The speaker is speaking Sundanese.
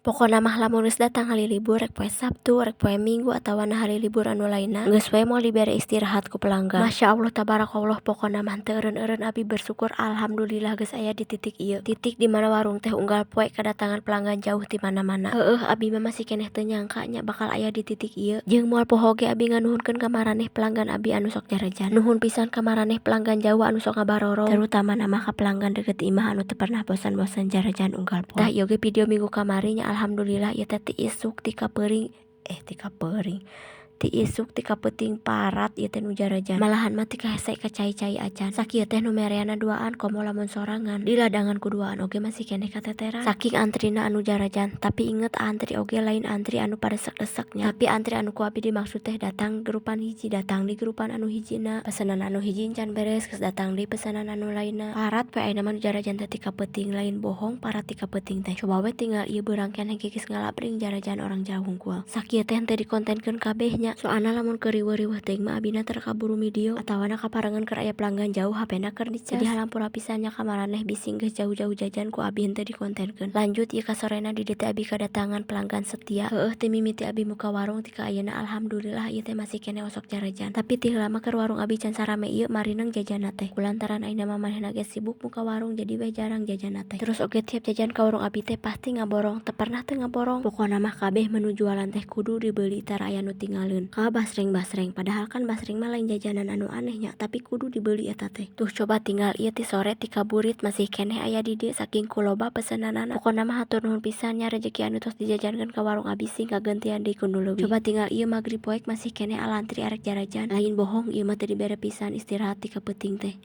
Pokona mah lamun geus datang hari libur, rek poe Sabtu, rek poe Minggu, atawa hari libur anu lainna, geus we moal dibere istirahat ku pelanggan. Masya Allah, tabarakallah, pokona mah teu eureun-eureun abi bersyukur, alhamdulillah geus aya di titik ieu. Titik di mana warung teh unggal poe kedatangan pelanggan jauh ti mana-mana. Heueuh, abi mah masih keneh teu nyangka nya bakal aya di titik ieu. Jeung moal poho ge abi nganuhunkeun ka maraneh pelanggan abi anu sok jarajan. Nuhun pisan ka maraneh pelanggan jauh anu sok ngabarorong. Terutama mah ka pelanggan deket imah anu teu pernah bosan-bosan jarajan unggal poe. Tah, ieu ge video minggu kamari nya. Alhamdulillah, ieu teh ti isuk ti kapeuring, eh, ti kapeuring, ti isuk ti kapeuting parat ieu teh nu jarajan. Malahan mah ti kahese ka cai-cai acan. Sakieu teh nu mereanna duaan, komo lamun sorangan. Di ladangan ku duaan oge masih keneh kateteran. Saking antrina anu jarajan. Tapi inget, antri oge lain antri anu padesek-desek nya. Tapi antri anu ku abi dimaksud teh datang grupan hiji, datang di grupan anu hijina. Pesanan anu hiji encan beres, geus datang deui pesanan anu lainna. Parat we ayeuna mah nu jarajan teh ti kapeuting, lain bohong, parat ti kapeuting teh. Coba we tinggal ieu beurang keneh ge geus ngalabring jarajan orang jauh hungkul. Sakieu teh henteu dikontenkeun kabeh nya. Soalna lamun keur riweuh-riweuh teuing mah abina teu kaburu video atawana kaparengan keur aya pelanggan jauh HP-na keur dicas. Jadi hampura pisan nya ka maraneh, bisi geus jauh-jauh jajan ku abi henteu dikontenkeun. Lanjut ieu ka sorena, di dieu teh abi kedatangan pelanggan setia. Heueuh, ti mimiti abi muka warung ti ka ayeuna, alhamdulillah ieu teh masih keneh osok jarajan. Tapi ti heula mah keur warung abi can sarame ieu marineng jajanna teh. Kulantaran ayeuna mah manehna ge sibuk muka warung, jadi we jarang jajanna teh. Terus oge tiap jajan ka warung abi teh pasti ngaborong, teu pernah teu ngaborong. Pokona mah kabeh menu jualan teh kudu dibeli, tara aya nu tinggaleun. Ka basreng-basreng, padahal kan basreng mah lain jajanan anu aneh nya, tapi kudu dibeli eta teh. Tuh, coba tinggal ieu ti sore ti kaburit masih keneh aya di dieu saking ku loba pesenanana. Pokona mah hatur nuhun pisan nya, rejeki anu tos dijajankeun ka warung abi sing kagantian deui ku nu leuwih. Coba tinggal ieu magrib poek masih keneh alantri arek jarajan. Lain bohong, ieu mah teu dibere pisan istirahat ti kapeuting teh.